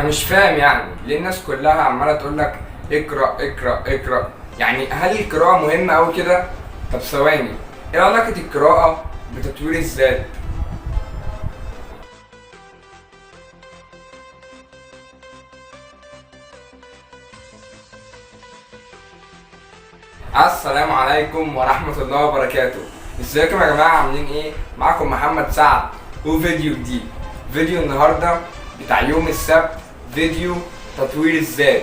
انا مش فاهم يعني ليه الناس كلها عماله تقول لك اقرا اقرا اقرا. يعني هل القراءة مهمة قوي كده؟ طب ثواني، ايه علاقة القراءة بتطوير الذات؟ السلام عليكم ورحمة الله وبركاته. ازيكم يا جماعه، عاملين ايه؟ معاكم محمد سعد وفيديو جديد. فيديو النهارده بتاع يوم السبت، فيديو تطوير الذات.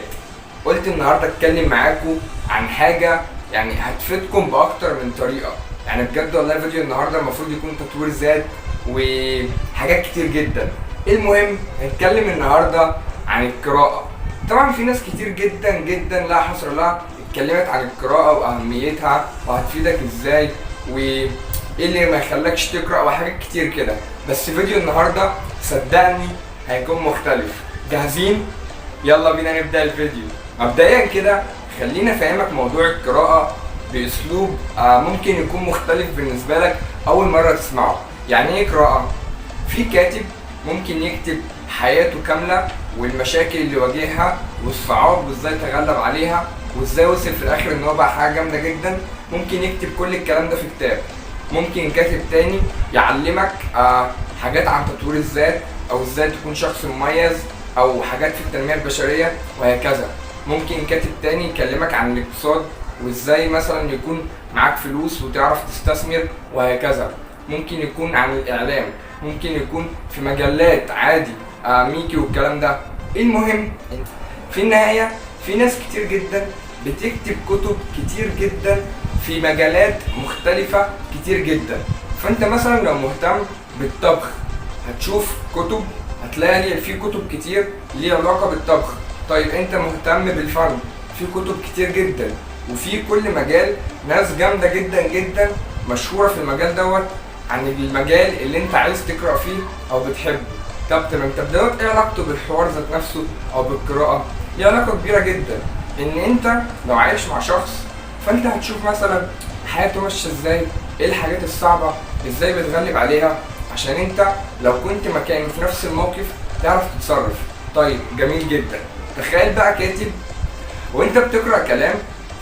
قلت النهارده اتكلم معاكم عن حاجة يعني هتفيدكم باكتر من طريقه. يعني بجد والله فيديو النهارده المفروض يكون تطوير ذات وحاجات كتير جدا. المهم هنتكلم النهارده عن القراءة. طبعا في ناس كتير جدا جدا لا حصر لها اتكلمت عن القراءة وأهميتها وهتفيدك ازاي وايه اللي ما يخلكش تقرأ وحاجات كتير كده. بس فيديو النهارده صدقني هيكون مختلف. جاهزين؟ يلا بينا نبدأ الفيديو. مبدئيا كده خلينا افهمك موضوع القراءة بأسلوب ممكن يكون مختلف بالنسبة لك أول مرة تسمعه. يعني ايه قراءة؟ في كاتب ممكن يكتب حياته كاملة والمشاكل اللي واجهها والصعاب وازاي تغلب عليها وازاي وصل في الاخر ان هو بقى حاجة جامدة جدا. ممكن يكتب كل الكلام ده في كتاب. ممكن كاتب تاني يعلمك حاجات عن تطوير الذات او ازاي تكون شخص مميز او حاجات في التنمية البشرية وهكذا. ممكن كاتب تاني يكلمك عن الاقتصاد وازاي مثلا يكون معاك فلوس وتعرف تستثمر وهكذا. ممكن يكون عن الاعلام، ممكن يكون في مجلات عادي ميكي والكلام ده. المهم في النهاية في ناس كتير جدا بتكتب كتب كتير جدا في مجالات مختلفة كتير جدا. فانت مثلا لو مهتم بالطبخ هتشوف كتب، هتلاقي في كتب كتير ليها علاقة بالطبخ. طيب انت مهتم بالفن، في كتب كتير جدا، وفي كل مجال ناس جامدة جدا جدا مشهورة في المجال دوت عن المجال اللي انت عايز تقرأ فيه او بتحبه. طب تمام، طب دوت ايه علاقته بالحوار ذات نفسه او بالقراءة؟ ليه علاقة كبيرة جدا. ان انت لو عايش مع شخص فانت هتشوف مثلا حياته ماشية ازاي، ايه الحاجات الصعبة، ازاي بتغلب عليها، عشان انت لو كنت مكانه في نفس الموقف تعرف تتصرف. طيب جميل جدا. تخيل بقى كاتب وانت بتقرأ كلام،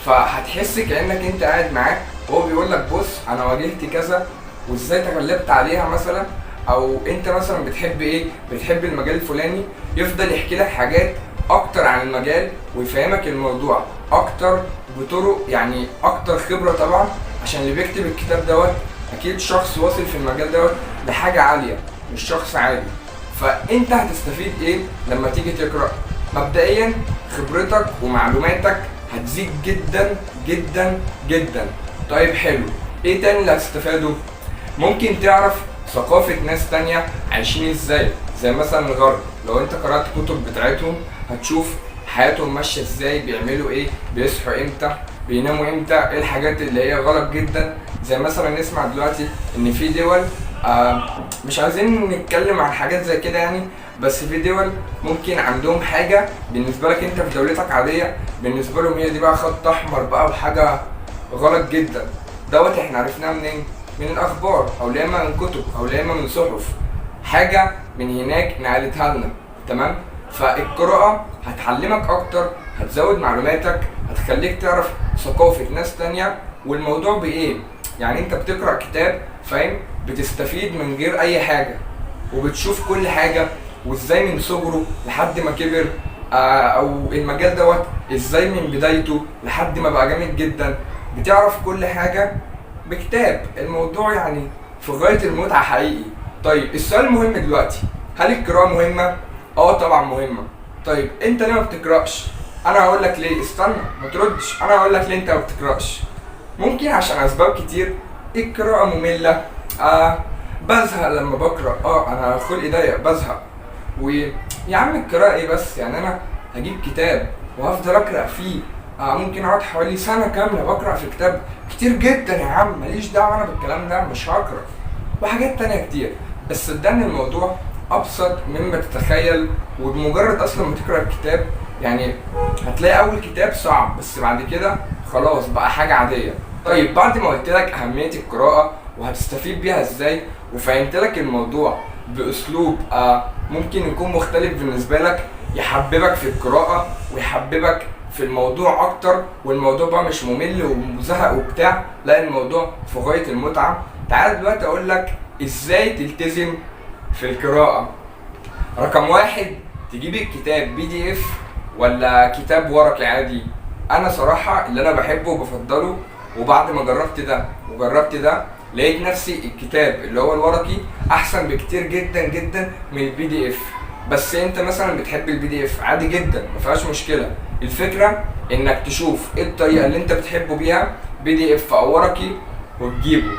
فهتحس كأنك انت قاعد معاه وهو بيقول لك بص انا واجهت كذا وازاي تغلبت عليها مثلا، او انت مثلا بتحب ايه، بتحب المجال الفلاني، يفضل يحكي لك حاجات اكتر عن المجال ويفهمك الموضوع اكتر بطرق يعني اكتر خبرة طبعا، عشان اللي بيكتب الكتاب دوت اكيد شخص واصل في المجال دوت لحاجة عالية، مش شخص عادي. فانت هتستفيد ايه لما تيجي تقرأ؟ مبدئيا خبرتك ومعلوماتك هتزيد جدا جدا جدا. طيب حلو، ايه تاني اللي هتستفاده؟ ممكن تعرف ثقافة ناس تانية عايشين ازاي، زي مثلا الغرب. لو انت قرأت كتب بتاعتهم هتشوف حياتهم ماشية ازاي، بيعملوا ايه، بيصحوا امتى، بيناموا امتى، ايه الحاجات اللي هي غلط جدا. زي مثلا نسمع دلوقتي ان في دول مش عايزين نتكلم عن حاجات زي كده يعني، بس في دول ممكن عندهم حاجة بالنسبة لك انت في دولتك عادية، بالنسبة لهم هي دي بقى خط احمر بقى وحاجة غلط جدا. دوت احنا عرفناها منين؟ من الاخبار، او لا اما من كتب، او لا اما من صحف، حاجة من هناك نقلتها لنا. تمام؟ فالقراءة هتعلمك اكتر، هتزود معلوماتك، هتخليك تعرف ثقافة ناس تانية. والموضوع بايه؟ يعني انت بتقرأ كتاب، فاهم، بتستفيد من غير اي حاجة، وبتشوف كل حاجة وازاي من صغره لحد ما كبر، او المجال دوت ازاي من بدايته لحد ما بقى جامد جدا. بتعرف كل حاجة بكتاب. الموضوع يعني في غاية المتعة حقيقي. طيب السؤال المهم دلوقتي، هل القراءة مهمة؟ اه طبعا مهمة. طيب انت ليه ما بتقرأش؟ انا هقول لك ليه، استنى ما تردش، انا هقول لك ليه انت ما بتقرأش. ممكن عشان اسباب كتير. القراءة مملة، بزهق لما بقرأ، انا خلقي ضيق بزهق. ويا عم القراءة ايه بس، يعني انا هجيب كتاب وهفضل اقرأ فيه، ممكن اقعد حوالي سنة كاملة بقرأ في كتاب كتير جدا، يا عم ماليش دعوة انا بالكلام ده، مش هقرأ، وحاجات تانية كتير. بس صدقني الموضوع ابسط مما تتخيل، وبمجرد اصلا ما تقرأ الكتاب يعني هتلاقي اول كتاب صعب، بس بعد كده خلاص بقى حاجة عادية. طيب بعد ما قلت لك اهمية القراءة وهتستفيد بيها ازاي، وفهمت لك الموضوع باسلوب ممكن يكون مختلف بالنسبة لك، يحببك في القراءة ويحببك في الموضوع اكتر، والموضوع بقى مش ممل وزهق وبتاع، لا الموضوع في غاية المتعة. تعال دلوقتي اقول لك ازاي تلتزم في القراءة. رقم 1، تجيب الكتاب PDF ولا كتاب ورقي عادي؟ انا صراحة اللي انا بحبه وبفضله، وبعد ما جربت ده وجربت ده لقيت نفسي الكتاب اللي هو الورقي احسن بكتير جدا جدا من ال PDF. بس انت مثلا بتحب ال PDF عادي جدا، ما فيهاش مشكلة. الفكرة انك تشوف ايه الطريقة اللي انت بتحبه بيها، PDF او ورقي، وتجيبه.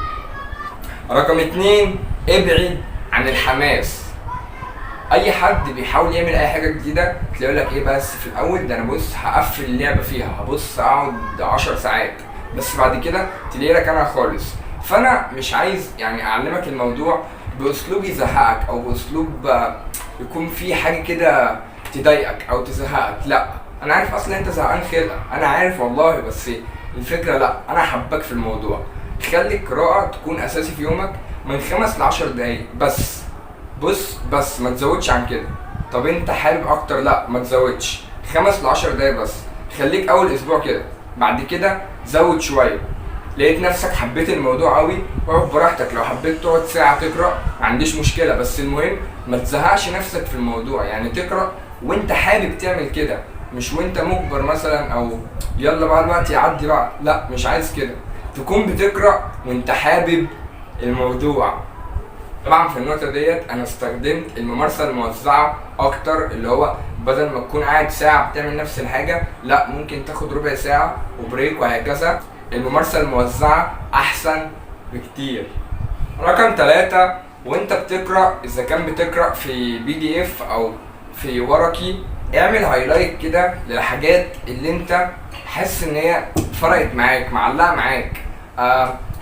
رقم 2، ابعد عن الحماس. اي حد بيحاول يعمل اي حاجة جديدة تلاقي يقول لك ايه، بس في الاول ده انا بص هقفل اللعبة فيها، هبص اقعد 10 ساعات، بس بعد كده تلاقي لك انا خالص. فانا مش عايز يعني اعلمك الموضوع باسلوب يزهقك او باسلوب يكون فيه حاجة كده تضايقك او تزهقك، لا انا عارف اصلا انت زهقان خلقه، انا عارف والله، بس الفكرة لا انا حبك في الموضوع. خلي القراءة تكون اساسي في يومك من 5 ل 10 دقايق بس، بص بس ما تزودش عن كده. طب انت حابب اكتر؟ لا ما تزودش، 5 ل 10 دقايق بس، خليك اول اسبوع كده، بعد كده زود شوية. لقيت نفسك حبيت الموضوع قوي اقعد براحتك، لو حبيت تقعد ساعة تقرا ما عنديش مشكلة، بس المهم ما تزهقش نفسك في الموضوع، يعني تقرا وانت حابب تعمل كده، مش وانت مجبر مثلا او يلا بقى الوقت يعدي بقى، لا مش عايز كده، تكون بتقرا وانت حابب الموضوع. طبعا في النقطة ديت انا استخدمت الممارسة الموزعة اكتر، اللي هو بدل ما تكون قاعد ساعة بتعمل نفس الحاجة، لا ممكن تاخد ربع ساعة وبريك وهكذا. الممارسة الموزعة احسن بكتير. رقم 3، وانت بتقرأ اذا كان بتقرأ في PDF او في ورقي، اعمل highlight كده للحاجات اللي انت حاسس ان هي فرقت معاك، معلقة معاك،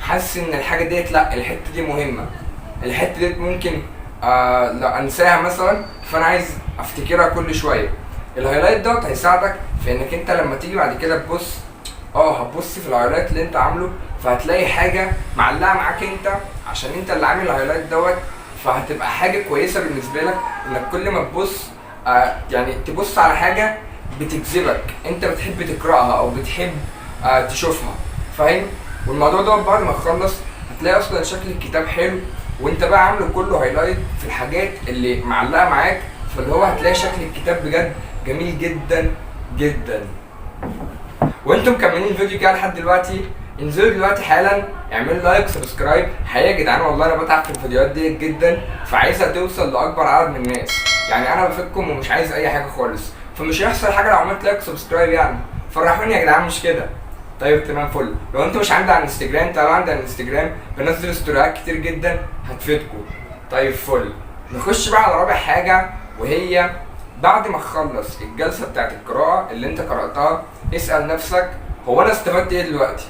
حاسس ان الحاجة ديت لا الحتة دي مهمة، الحتة ديت ممكن لا انساها مثلا، فانا عايز افتكرها كل شوية. ال highlight دوت هيساعدك في انك انت لما تيجي بعد كده تبص، هتبص في ال highlight اللي انت عامله، فهتلاقي حاجة معلقه معاك انت عشان انت اللي عامل ال highlight دوت، فهتبقى حاجة كويسة بالنسبة لك انك كل ما تبص، يعني تبص على حاجة بتجذبك انت بتحب تقراها او بتحب تشوفها، فاهم؟ والموضوع ده بعد ما تخلص هتلاقي اصلا شكل الكتاب حلو، وانت بقى عامله كله highlight في الحاجات اللي معلقه معاك، فاللي هو هتلاقي شكل الكتاب بجد جميل جدا جدا. وانتم مكملين الفيديو كده لحد دلوقتي، انزلوا دلوقتي حالا اعملوا like subscribe. حقيقة يا جدعان والله انا بتعب في الفيديوهات دي جدا، فعايزها توصل لاكبر عدد من الناس، يعني انا بفيدكم ومش عايز اي حاجة خالص، فمش هيحصل حاجة لو عملت like subscribe، يعني فرحوني يا جدعان مش كده؟ طيب تمام فل. لو انتوا مش عندي على الانستجرام تعالوا عندي على الانستجرام، بنزل ستوريات كتير جدا هتفيدكم. طيب فل. نخش بقى على رابع حاجة، وهي بعد ما تخلص الجلسة بتاعت القراءة اللي انت قراتها، اسال نفسك هو انا استفدت ايه دلوقتي؟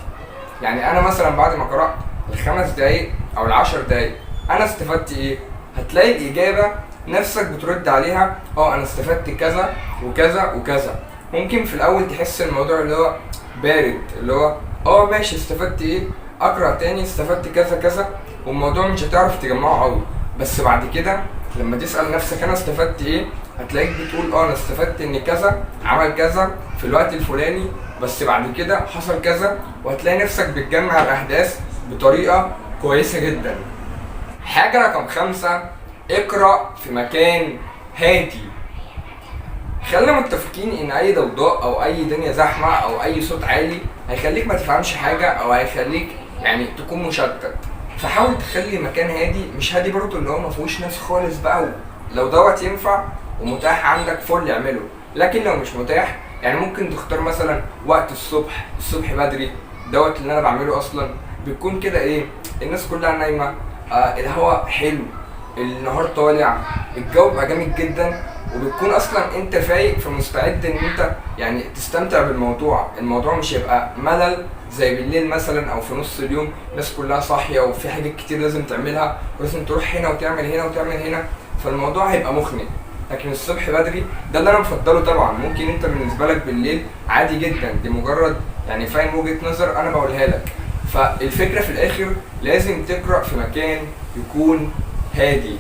يعني انا مثلا بعد ما قرات ال5 دقايق او ال10 دقايق انا استفدت ايه؟ هتلاقي الاجابة نفسك بترد عليها، انا استفدت كذا وكذا وكذا. ممكن في الاول تحس الموضوع اللي هو بارد، اللي هو ماشي استفدت ايه، اقرا تاني استفدت كذا كذا، والموضوع مش هتعرف تجمعه قوي. بس بعد كده لما تسأل نفسك انا استفدت ايه، هتلاقيك بتقول انا استفدت ان كذا عمل كذا في الوقت الفلاني، بس بعد كده حصل كذا، وهتلاقي نفسك بتجمع الاحداث بطريقة كويسة جدا. حاجة رقم 5، اقرأ في مكان هادي. خلينا متفقين ان اي ضوضاء او اي دنيا زحمة او اي صوت عالي هيخليك ما تفهمش حاجة، او هيخليك يعني تكون مشتت. فحاول تخلي مكان هادي، مش هادي برضو اللي هو ما فيهوش ناس خالص بقى، لو دوت ينفع ومتاح عندك فل اعمله، لكن لو مش متاح يعني ممكن تختار مثلا وقت الصبح، الصبح بدري دوت اللي انا بعمله اصلا، بيكون كده ايه الناس كلها نايمة، الهواء حلو، النهار طالع، الجو بيبقى جامد جدا، وبتكون اصلا انت فايق فمستعد ان انت يعني تستمتع بالموضوع. الموضوع مش هيبقى ملل زي بالليل مثلا او في نص اليوم الناس كلها صاحية وفي حاجات كتير لازم تعملها ولازم تروح هنا وتعمل هنا وتعمل هنا، فالموضوع هيبقى مخنق. لكن الصبح بدري ده اللي انا بفضله. طبعا ممكن انت بالنسبة لك بالليل عادي جدا، دي مجرد يعني فاهم وجهه نظر انا بقولها لك. فالفكرة في الاخر لازم تقرا في مكان يكون هادي.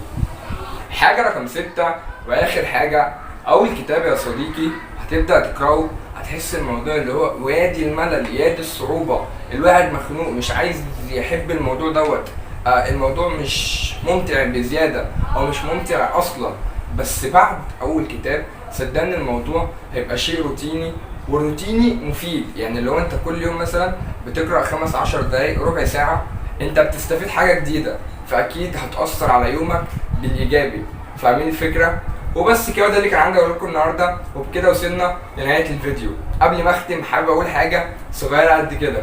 حاجة رقم 6 واخر حاجة، اول كتاب يا صديقي هتبدا تقراه هتحس الموضوع اللي هو وادي الملل، يا دي الصعوبه، الواحد مخنوق مش عايز يحب الموضوع دوت، الموضوع مش ممتع بزياده او مش ممتع اصلا. بس بعد اول كتاب صدقني الموضوع هيبقى شيء روتيني، والروتيني مفيد. يعني لو انت كل يوم مثلا بتقرا 15 دقايق ربع ساعه، انت بتستفيد حاجه جديده، فاكيد هتاثر على يومك بالايجابي. فاهمين الفكره؟ وبس كده، ده اللي كان عندي اقول لكم النهارده، وبكده وصلنا لنهايه الفيديو. قبل ما اختم حابب اقول حاجه صغيره قد كده: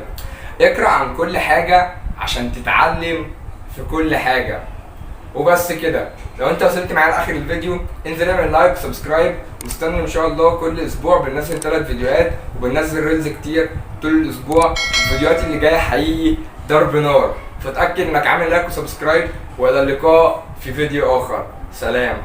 اقرا عن كل حاجه عشان تتعلم في كل حاجه. وبس كده، لو انت وصلت معايا لاخر الفيديو انزل اعمل like subscribe، واستنوا ان شاء الله كل اسبوع بننزل 3 فيديوهات، وبننزل reels كتير طول الاسبوع. الفيديوهات اللي جايه حقيقي ضرب نار، فتاكد انك عامل like و subscribe، والى اللقاء في فيديو اخر. سلام.